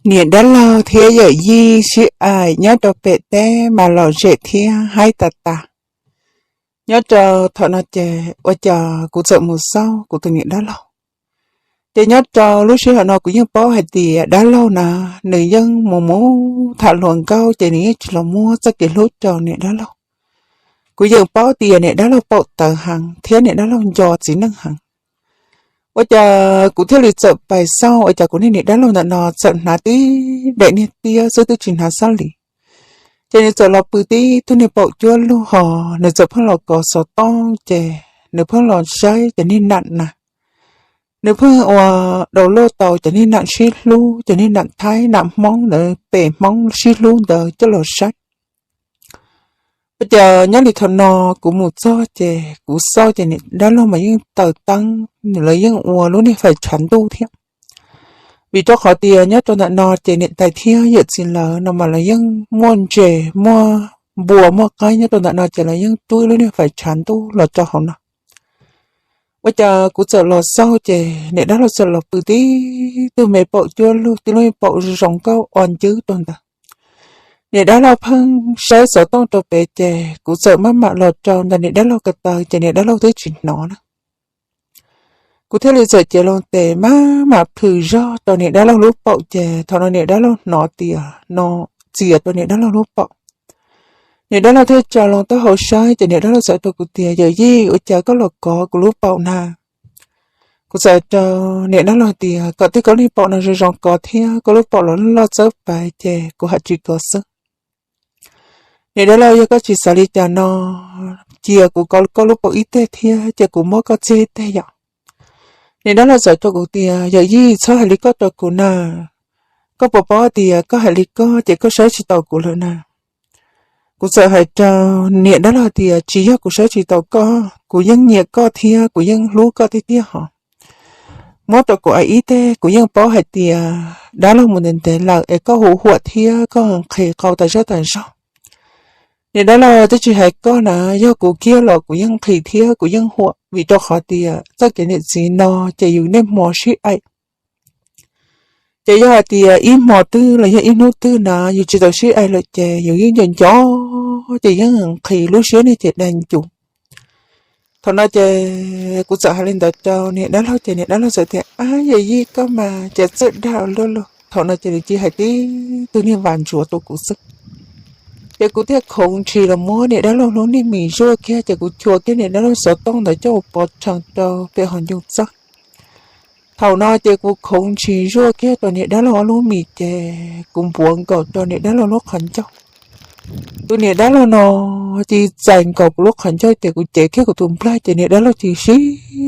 Niam dab laug thiab yawm yij sib aim nyob rau pem teb mas lom zem thiab haib tas tas. Nyob rau thaum no ces ua cas kuv txawm mus xauj kuv tus niam dab laug. Ces nyob rau lub sij hawm no kuv yeej paub hais tias dab laug na, nws yeej mus mus tham hluas nkauj ces nws yeej tsis los muab txoj kev hlub rau niam dab laug. Kuv yeej paub tias niam dab laug paum tawv heev thiab niam dab laug nco txiv neej heev. Ua cas kuv thiaj li txawm pais xauj ua cas kuv niag niam dab laug ntawm no txawm hnav tib daim niag tiab xwb twb tsis hnav xab lis. Ces nws txawm los pw tib tug niag paum cuab lug hos nws txawm pheej los kov xov tooj ces nws pheej los saib cov niag nam na. Nws pheej ua download tau cov niag nam sib hlub, cov niag nam Thaib nam Hmoob ntawd, pem Hmoob sib hlub ntawd coj los saib. Ua cas nyob li thaum no kuv mus txog ces kuv xauj ces niam dab laug mas yeej taws teeb, lawv yeej ua lub niag fais tshav ntuj thiab. Vim rau qhov tias nyob rau ntawm no ces niam tais thiab yawm txiv lawv no mas lawv yeej muaj ntses, muaj npua, muaj qaib nyob rau ntawm no ces lawv yeej rub lub niag fais tshav ntuj los rau hauv no. Ua cas kuv txawm los xauj ces niam dab laug txawm los pw tib tug me paum cuab lug, tib lub paum zoo zoo nkauj o ncwb rau ntawd. Niam dab laug pheej saib xov tooj rau pem ces kuv txawm maj mam los rau ntawm niam dab laug ko taw ces niam dab laug twb tsis hnov na. Kuv thiaj li txawm cev loo tes maj mam plhws zog rau niam dab laug lub paum ces thaum no niam dab laug hnov tias no txias rau niam dab laug lub paum. Niam dab laug thiaj tsa loo taub hau saib ces niam dab laug txawm rau kuv tias, Yawm yij, ua cas koj los kov kuv lub paum na? Kuv txawm rau niam dab laug tias, Kom tej koj lub paum no zoo zoo kov thiab koj lub paum los loj txawb pais ces kuv haj tsis kov xwb. Niam dab laug, yog koj tsis xav li cas no, cia kuv kov koj lub paum ib teg thiab cia kuv muab koj txiag ib teg yom. Niam dab laug txawm rau kuv tias, Yawm yij, txhob hais li koj rau kuv na. Koj puas paub tias koj hais li koj ces koj saib tsis taus kuv lawm na? Kuv txawm hais rau niam dab laug tias, Tsis yog kuv saib tsis taus koj, kuv yeej nyiam koj thiab kuv yeej hlub koj tiag tiag hos. Muab rau kuv ib teg, kuv yeej paub hais tias dab laug mus ntev ntev lawm es koj hu huam thiab koj nqhis qau tas zaj tas zog. Niam dab laug, twb tsis hais koj na, yog kuv kiag los kuv yeej nqhis thiab kuv yeej huam, vim rau qhov tias txoj kev niam txiv no ces yus niaj hmo sib aim. Ces yog hais tias ib hmo twg los yog ib hnub twg na yus tsis tau sib aim lawm ces yus yeej nco nco, ces yeej nqhis lub siab ne ces dag ncus. Thaum no ces kuv txawm hais li ntawd rau niam dab laug ces niam dab laug txawm tias, Ab, yawm yij, koj mas ces txawj dag luaj luaj. Thaum no ces nws cia hais tib tug niag vas ntsuav rau kuv xwb. Ces kuv thiaj khoov ntshis los muab niam dab laug lub niag mis zuaj kiag ces kuv chua kiag niam dab laug xov tooj ntawd coj ua pov rhees rau pem hauv ncoo txawb. Thaum no ces kuv khoov ntshis zuaj kiag rau niam dab laug ob lub mis ces kuv npuav nkaus rau niam dab laug lub qhov ncauj. Tus niam dab laug no cia txais nkaus kuv lub qhov ncauj ces kuv cev kiag kuv tus nplaig ces niam dab laug cia sib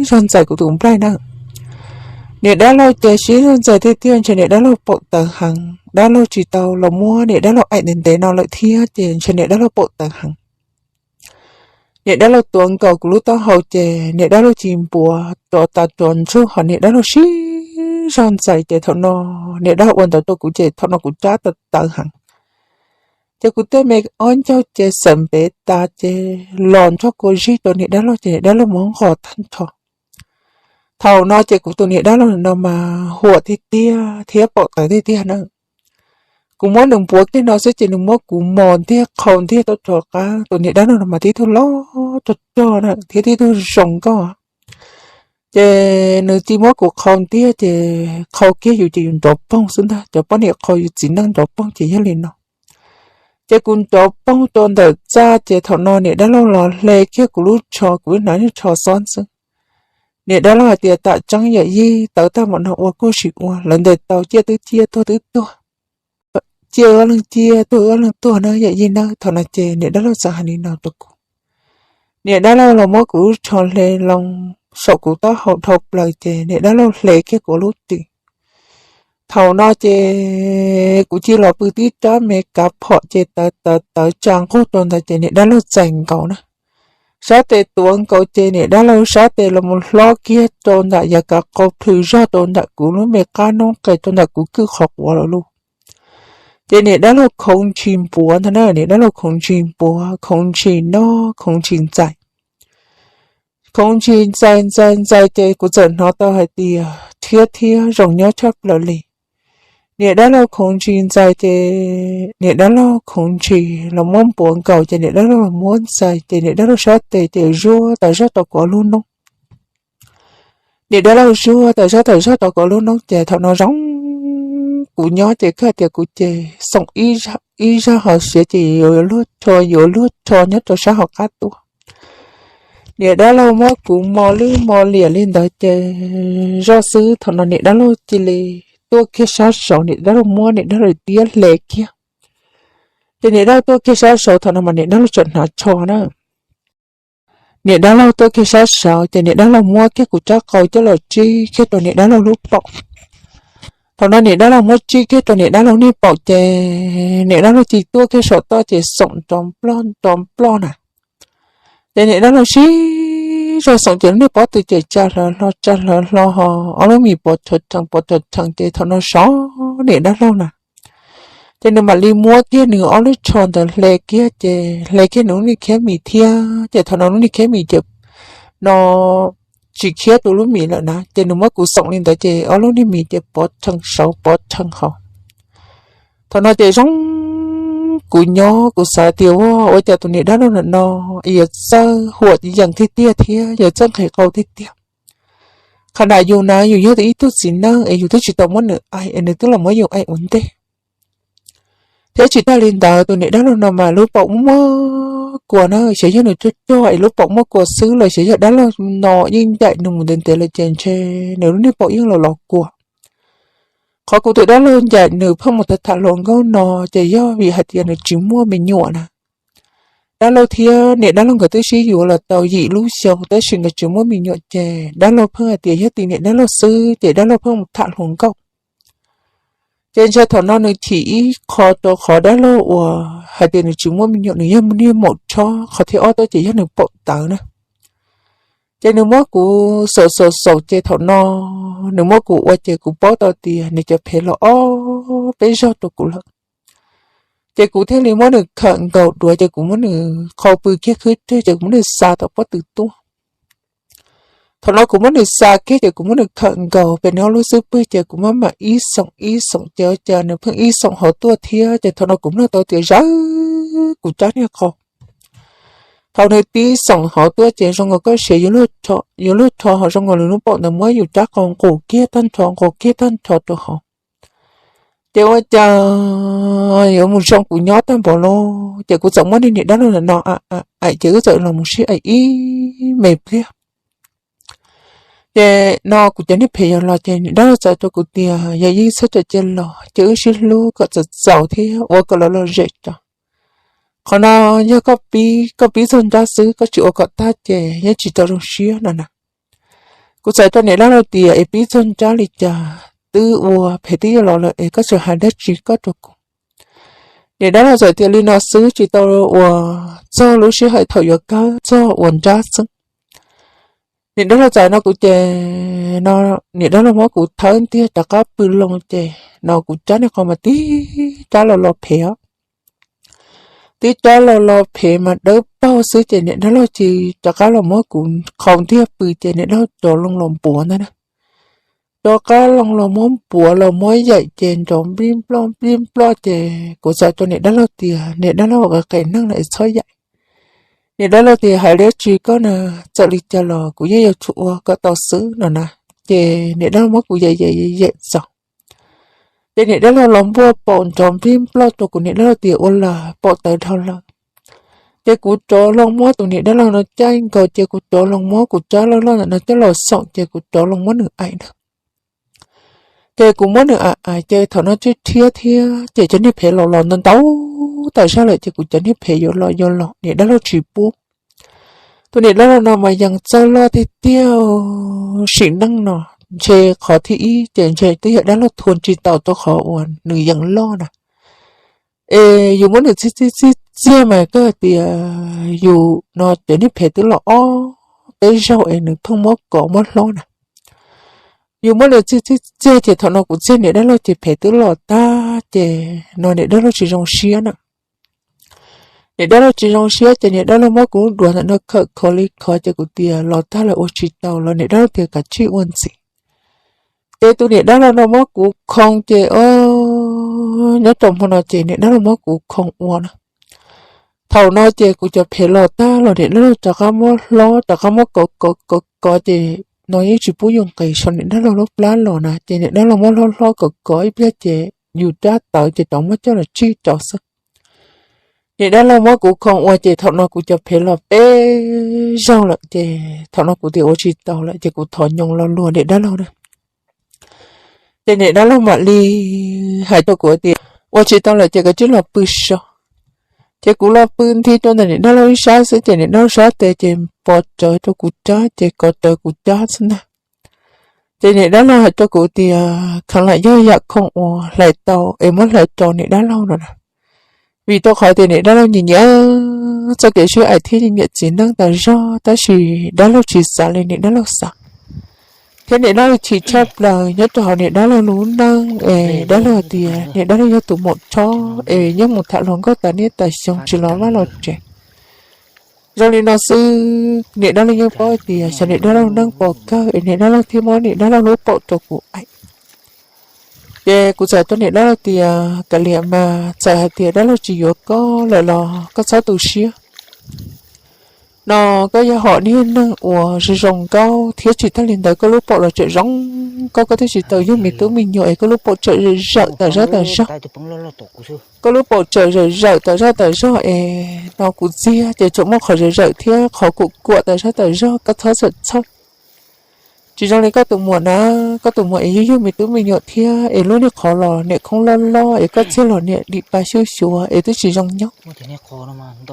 zog ntxais kuv tus nplaig na. Niam dab laug ces sib zog ntxais tiag tiag, ntshe niam dab laug paum tawv heev, dab laug tsis tau los muab niam dab laug aim ntev ntev no lawm thiab ces ntshe niam dab laug paum tawv heev. Niam dab laug tuav nkaus kuv lub taub hau ces niam dab laug cia npuav rov tas rov ntsug hos niam dab laug sib zog ntxais ces thaum no niam dab laug ua ntawd rau kuv ces thaum no kuv rab tawv tawv heev. Ces kuv tej me ob ncaug ces xawm npev tas ces los nrog kua zig rau niam dab laug ces niam dab laug muab nqos tag nrho. Thaum no ces kuv tus niam dab laug no mas huam tiag tiag thiab paum tawv tiag tiag na. Kuv muab nws npuav kiag no xwb ces nws muab kuv mos ntiag qhau ntiag tau rov qab. Tus niam dab laug no mas tib tug loj rog rog na thiab tib tug zoo nkauj. Ces nws cia muab kuv qhau ntiag ces qhau kiag yus ces yus nrov poog xwb ntag, cov poj niam qhau yus txiv neej nrov poog ces yog li no. Ces kuv nrov poog rau ntawm txaj ces thaum no niam dab laug los hle kiag kuv lub tsho, kuv lub hnav niag tsho xob ntxwb. Niam dab laug hais tias, Tam tseeb yawm yij, tawv tag npaum no ua kuj sim ua, lawv ntes tau ciaj twb ciaj, tuag twb tuag, ciaj ob leeg ciaj, tuag ob leeg tuag na yawm yij na. Thaum no ces niam dab laug txawm hais li no rau kuv. Niam dab laug los muab kuv lub tsho hle loo saum kuv taub hau dhau plaws ces niam dab laug hle kiag kuv lub ris. Thaum no ces kuv cia los pw tib rab me kav phom ces tawv tawv tawv tsa nqug rau ntawd ces niam dab laug txais nkaus na. Sab tes tuav nkaus ces niam dab laug sab tes los mus hlob kiag rau ntawm yav kav qau plhws zog rau ntawm kuv lub me qab noob qes rau ntawm kuv kwj qhov quav lawm lauj. Ces niam dab laug khoov ntshis npuav ntag na, niam dab laug khoov ntshis npuav, khoov ntshis noj, khoov ntshis ntxais. Khoov ntshis ntxais ntxais ntxais ces kuv txawm hnov tau hais tias rhiab thiab zoo nyob tshaj plaws li. Niam dab laug khoov ntsis ntxais ces niam dab laug khoov ntsis los muab npuav nkaus ces niam dab laug los muab ntxais ces niam dab laug sab tes ces zuaj tas zog tau kaum lub noob. Niam dab laug zuaj tas zog tas zog tau kaum lub noob ces thaum no zoo kuv nyob ces kawg tias kuv ces xoom ib zaj hauv siav ces yuav luag rho yuav luag rho nyob rau sab hauv qab tuaj. Niam dab laug muab kuv mo lwj mo liam li ntawd ces zoj xwb thaum no niam dab laug cia li tuaj kiag sab saud, niam dab laug muab niam dab laug tiab hle kiag. Ces niam dab laug tuaj kiag sab saud thaum no mas niam dab laug tseem hnav tsho na. Niam dab laug tuaj kiag sab saud ces niam dab laug muab kiag kuv rab qau coj los tsij kiag rau niam dab laug lub paum. Thaum no niam dab laug muab tsij kiag rau niam dab laug niag paum ces niam dab laug cia li tuaj kiag saum toj ces xoom nrov nploj nrov nploj na. Ces niam dab laug sib zog xoom ces lub niag pob tw ces tsa hlawv hlo tsa hlawv hlo ho ob lub mis pov rhawv rhees pov rhawv rhees ces thaum no sov niam dab laug na. Ces nws mam li muab kiag nws ob lub tsho ntawd hle kiag ces hle kiag nws lub niag khiab mis thiab ces thaum no lub niag khiab mis ces no tsis khiab tus lub mis lawm na ces nws muab kuv xoom li ntawd ces ob lub niag mis ces pov rhees saud pov rhees hauv. Thaum no ces zoo kuv nyob kuv xav tias ua ua cas tus niam dab laug no no yuav txawj huam yees tiag tiag thiab yuav txawj nqhis qau tiag tiag. Qhov ntawm yus na yus yog ib tug txiv neej es yus twb tsis tau muab nws aim es nws twb los muab yus aim ua ntej. Thiab tsis tag li ntawd tus niam dab laug no mas lub paum muaj muaj kua na, xyov yog nws cog cog es lub paum muaj kua xwb los xyov yog dab laug no yeej ncaim nws mus ntev ntev lawm ces ntshe nws lub niag paum yeej los los kua. Qhov kuv tus dab laug ncaim nws pheej mus tham tham hluas nkauj no ces yog vim hais tias nws tsis muaj me nyuam na. Dab laug thiab niam dab laug nkawd twb sib yuav los tau yim lub xyoo tab sis nkawd tsis muaj me nyuam ces dab laug pheej hais tias yog tim niam dab laug xwb ces dab laug pheej mus tham hluas nkauj. Ces ntshe thaum no nws chim ib qho rau qhov dab laug uas hais tias nws tsis muaj me nyuam nws yog niag maum tshob, qhov thib ob tuaj ces yog nws paum tawv na. Ces nws muab kuv xaum xaum xaum ces thaum no nws muab kuv ua ces kuv paub tau tias nws cov phev los ob peb zaug rau kuv lawm. Ces kuv thiaj li muab nws khawm nkaus duav ces kuv muab nws qhau pw kiag khwb rwg ces kuv muab nws xa tom pob tw tuaj. Thaum no kuv muab nws xa kiag ces kuv muab nws khawm nkaus pem nws ob lub xub pwg ces kuv muab mam ib xoom ib xoom ces ua cas nws pheej ib xoom hauv tuaj thiab ces thaum no kuv mloog tau tias zawv kuv rab niag qau. Thaum nws tib xoom hauv tuaj ces zoo nkaus koj siav yuav luag rho ho zoo nkaus nws lub paum ntawd muab yus rab qau nqus kiag tag nrho nqus kiag tag nrho rau hauv. Ces ua cas yuav mus zoo kuv nyob tag npaum li, ces kuv txawm muab niag niam dab laug no aim ces wb txawm los mus sib aim ib me pliag. Ces no kuv cov niag phem yuav los ces niam dab laug txawm rau kuv tias yog yeej txhob ram cia los ces wb sib hlub kom txaus txaus thiab ua kom lom lom zem tso. Qhov no yog koj pib, koj pib txog nrab xwb koj tsis ua kom tag ces yeej tsis tau zoo siab no na. Kuv txawm rau niam dab laug tias es pib txog nrab li cas twb ua phem twb yuav los lawm es koj tseem hais dab tsi koj rau kuv. Niam dab laug txawm tias li no xwb tsis tau uas txog lub sij hawm thaum yuav kawg txog ua nrab xwb. Niam dab laug txawm no kuv ces no, niam dab laug muab kuv thawb ntiag rov qab pw loo ces no kuv rab niag qau mas tib rab los los phem os. Tib rab los los phem mas dawb paug xwb ces niam dab laug cia li rov qab los muab kuv qhau ntiag pw ces niam dab laug rov loo los npuav ntag na. Rov qab loo los muab npuav los muab yaim ces nrov nplij nploj nplij nploj ces kuv txawm rau niam dab laug tias niam dab laug ua qe neeg no es txhob yaim. Niam dab laug tias hais dab tsi koj na, txawm li cas los kuv yeej yuav tsum ua kom tau xwb no na. Ces niam dab laug muab kuv yaim yaim yaim txaus. Ces niam dab laug los npuaj paum nrov nplij nploj rau kuv niam dab laug tias ua las paum tawv dhau lawm. Ces kuv rov loo muab tus niam dab laug no caij nkaus ces kuv rov loo muab kuv rab loj loj ntawm no coj los xoom ces kuv rov loo muab nws aim na. Ces kuv muab nws aim aim ces thaum no tsib rhiab thiab ces cov niag phem los los ntau ntau tas zog lawm ces kuv cov niag phem yuav los yuav los niam dab laug tsis pub. Tus niam dab laug no mas yeej txawj loj tiag tiag, sim neej no ntshe qhov thib ib ces ntshe twb yog dab laug thua tsis tau rau qhov uas nws yeej loj na. Es yus muab nws txi txi txi txiag mas kawg tias yus no cov niag phem twb los ob peb zaug es nws pheej muab kov muab hlob na. Yus muab nws txi txi txiag ces thaum no kuv txiag niam dab laug ces phem twb los tag ces no niam dab laug tsis zoo siab na. Niam dab laug tsis zoo siab ces niam dab laug muab kuv lub duav ntawm no khawm khov li khov ces kuv tias los tag lawm ua tsis tau los niam dab laug tias kav tsij ua ntxiv. Ces tus niam dab laug no muab kuv khoo ces o Nyob rau hmo no ces niam dab laug muab kuv khoom ua na. Thaum no ces kuv cov phev los tag los niam dab laug rov qab muab hlob rov qab muab kov kov kov kov ces no yeej tsis pub yus nqis saum niam dab laug lub plab los na, ces niam dab laug muab hlob hlob kov kov ib pliag ces yus rab tawv ces rov muab coj los tsig rau xwb. Niam dab laug muab kuv khoom ua ces thaum no kuv cov phev los peb zaug lawm ces thaum no kuv tias ua tsis tau lawm ces kuv thov nyoos los luag niam dab laug na. Ces niam dab laug mam li hais rau kuv tias ua tsis tau lawm ces koj tsij los pw so. Ces kuv los pw nti rau ntawm niam dab laug ib sab xwb ces niam dab laug sab tes ces pov rawv rau kuv rab ces kov rawv kuv rab xwb ntag. Ces niam dab laug hais rau kuv tias kheev lam yog yam khoom uas hlais tau es muab hlais rau niam dab laug no na. Vim rau qhov tias niam dab laug nyiam nyiam txoj kev sib aim thiab nyiam txiv neej tas zog tab sis dab laug tsis xav li niam dab laug xav. Thiab niam dab laug chim tshaj plaws nyob rau hauv niam dab laug lub neej es dab laug tias niam dab laug yog tus maum tshob es yeej mus tham hluas nkauj tas niaj tas xyoo tsis los vaj los tsev. Zoo li no xwb niam dab laug yeej paub tias xyov niam dab laug neej pom kawg es niam dab laug thiaj muab niam dab laug lub paum rau kuv aim. Ces kuv txawm rau niam dab laug tias kav liam mas txawm hais tias dab laug tsis yuav koj lawm los koj txhob tu siab. No koj yog hom niag neeg uas zoo zoo nkauj thiab tsis tag li ntawd koj lub paum los tseem zoo nkauj, koj twb tsis tau yug me tub me nyuam es koj lub paum tseem zawm tas zog tas zog. Koj lub paum tseem zawm zawm tas zog tas zog es no kuv txiag ces tseem muaj qhov zawm zawm thiab qhov kuam kuam tas zog tas zog, koj txhob txhawj txhawj. Tsis zoo li koj tus muam na, koj tus muam es yug yug me tub me nyuam thiab es lub niag qhov los niam khoob loj loj es koj txiag los niam dim pa xyuj xyuas es twb tsis zoo nyob.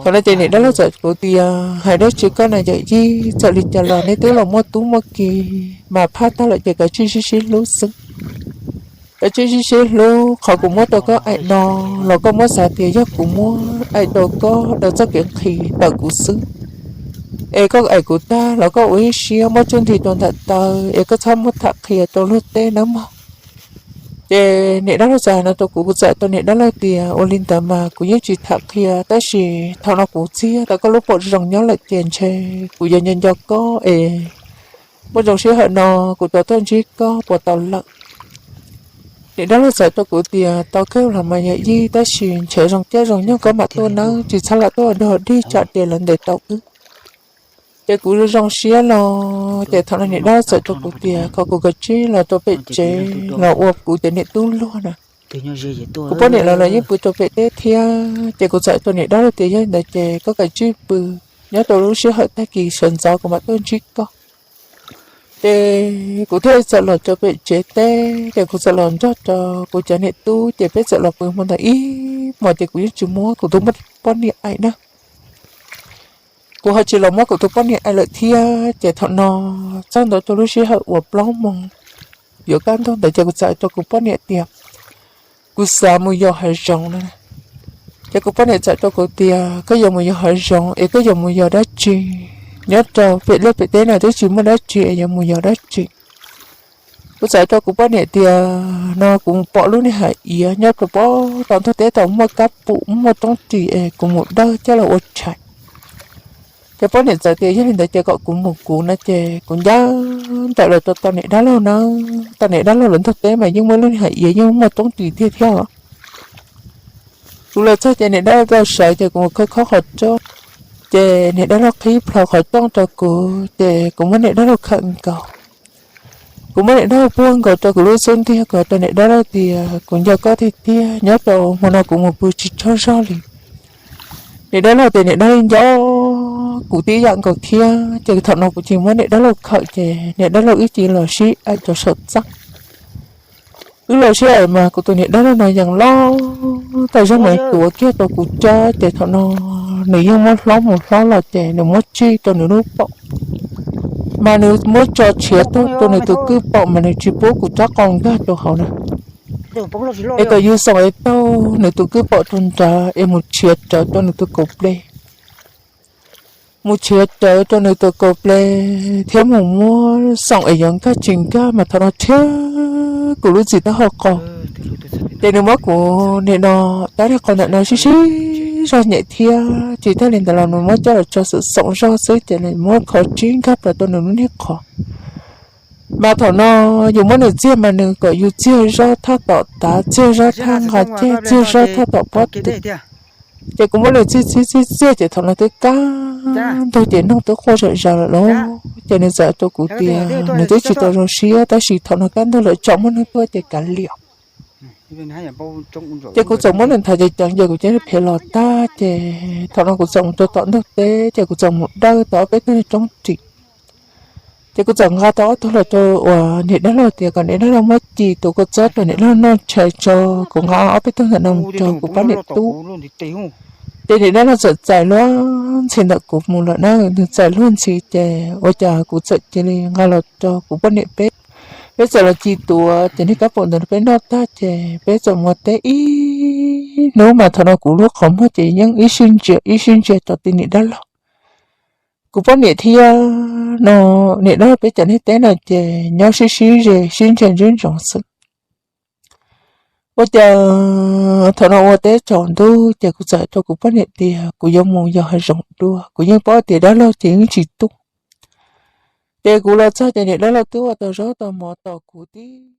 Thaum no ces niam dab laug txawm kuv tias hais dab tsi koj na yawm yij, txawm li cas los nej twb los muaj tub muaj ki mas phaj tag lawm ces kav tsij sib sib hlub xwb. Kav tsij sib sib hlub, qhov kuv muab rau koj aim no los koj muab xav tias yog kuv muab aim rau koj daws txoj kev nqhis tawm kuv xwb. Es koj aim kuv tag los koj ua ib siab muab tsuj nti rau ntawm taw es koj txhob muab tham qhia rau luag tej nawb mog. Ces niam dab laug txawm hais no rau kuv, kuv txawm tau niam dab laug tias ua li ntawd mas kuv yeej tsis tham qhia tab sis thaum no kuv txiag tau koj lub paum zoo nyob lawm ces ntshe kuv yuav nco nco koj es muaj zoo sij hawm no kuv rov tuaj ntsib koj puas tau lawm. Niam dab laug txawm rau kuv tias tau kawg los mas yawm yij tab sis ntshe zoo caij zoo nyoog koj mam tuaj nawb, tsis txhob lam tuaj dog dig tsam ces lawv ntes tau wb. Ces kuv zoo siab los ces thaum no niam dab laug txawm rau kuv tias kom kuv kav tsij los rau pem tsev los ua kuv cov niam tub luag na. Kuv poj niam los los yeej pw rau pem teb thiab ces kuv txawm rau niam dab laug tias yog li ntawd ces koj kav tsij pw, nyob rau lub sij hawm tag kis sawv ntxov kuv mam tuaj ntsib koj. Ces kuv thiaj txawm los rau pem tsev teb ces kuv txawm los nrog rau kuv cov niam tub ces peb txawm los pw hmo ntawd ib hmos ces kuv yeej tsis muab kuv tus poj niam aim na. Kuv ho tsis los muab kuv tus poj niam aim lawm thiab ces thaum no txog ntawd rau lub sij hawm uas plaub moos yuav kaj ntug ntawd ces kuv txawm rau kuv poj niam tias kuv xav mus yos hav zoov na. Ces kuv poj niam txawm rau kuv tias koj yuav mus yos hav zoov es koj yuav mus yos dab tsi? Nyob rau pem liaj pem teb no twb tsis muaj dab tsi es yuav mus yos dab tsi? Kuv txawm rau kuv poj niam tias no kuv pom lub niag hav iav nyob rau pem toj ntug teb tau muaj kab pum muaj roob ris es kuv mus dawj coj los ua tshais. Ces poj niam txawm tias yog li ntawd ces kom kuv mus kuv no ces kuv ncaj nraim los rau tau niam dab laug na. Tau niam dab laug lawv ntug teb mas yeej muaj lub niag hav iav yeej muaj roob ris tiag thiab os. Kuv los txog ces niam dab laug tau sawv ces kuv mus khob khob qhov rooj, ces niam dab laug qhib plho qhov rooj rau kuv ces kuv muab niam dab laug khawm nkaus. Kuv muab niam dab laug puag nkaus rau kuv lub xub ntiag, kuv hais rau niam dab laug tias kuv nco koj tiag tiag, nyob rau hmo no kuv mus pw tsis tsaug zog li. Niam dab laug tias niam dab laug nco kuv tib yam nkaus thiab, ces thaum no kuv cia li muab niam dab laug khawm ces niam dab laug wb cia li los sib aim rau saum txaj. Wb los sib aim mas kuv tus niam dab laug no yeej loj tau zog mas tuav kiag rau kuv rab, ces thaum no nws yeej muab hlob mus hlob los ces nws muab tsig rau nws lub paum, mas nws muab tso tshiav taug rau nws tus kwj paum mas nws tsis pub kuv rab qau nkag rau hauv na. Es kom yus xoom es taug nws tus kwj paum rau nrad es mus tshiav rawv rau nws tus kaum ple, mus tshiav rawv rau nws tus kaum ple thiab mus muab xoom es yuav nkag tsis nkag mas thaum no rhiab kuv lub txim taub hau qau. Ces nws muab kuv nim no rab niag qau ntawm no sib sib zog nyem thiab, tsis tag li ntawd los nws muab coj los tso xwm xoom zog xwb ces nws muab khov tsib nkag plaws rau nws lub niag qhov. Mas thaum no yus muab nws txiag mas nws kom yus txiag zaub thaj tom tav, txiag zaub thaj nqaj ceg, txiag zaub thaj tom pob tw. Ces kuv muab nws txiag txiag txiag txiag ces thaum no twb kaj ntug ces noog twb quaj zom zaws lawm lauj. Ces nws txawm rau kuv tias nws twb tsis tau zoo siab tab sis thaum no kaj ntug lawm tsom muab nws tuaj ces kav liam. Ces kuv txawm muab nws nthav ceev ceev ces kuv cia li phem los tag ces thaum no kuv txawm mus rau tom ntug teb ces kuv txawm mus dawj tau ob peb tug niag roob ris. Ces kuv txawm nqa tau ob tug los rau uas niam dab laug tias kom niam dab laug muab ci tus kua txob rau niam dab laug noj tshais tso, kuv nqa ob peb tug ntawm no mus rau kuv poj niam tub. Ces niam dab laug txawm txais luag ntxhi ntawm kuv mus lawm na, nws txais luag ntxhi ces ua cas kuv txawm cia li nqa los rau kuv poj niam peb. Peb txawm los ci tuav ces niag kab pum ntawd peb noj tag ces peb txawm mus teb ib hnub mas thaum no kuv lub qhov muag ces yeej ib sij ntsia ib sij ntsia rau tim niam dab laug. Kuv poj niam thiab no, niam dab laug peb cov niag teb no ces nyob sib sib ze sib ntsia ntsoov xwb. Ua cas thaum no ua teb tsaus ntuj ces kuv txawm rau kuv poj niam tias kuv yuav mus yos hav zoov dua, kuv yeej paub tias dab laug ces yeej tsis tuaj. Ces kuv los txog ces niam dab laug twb ua tau zaub tau mov tos kuv tib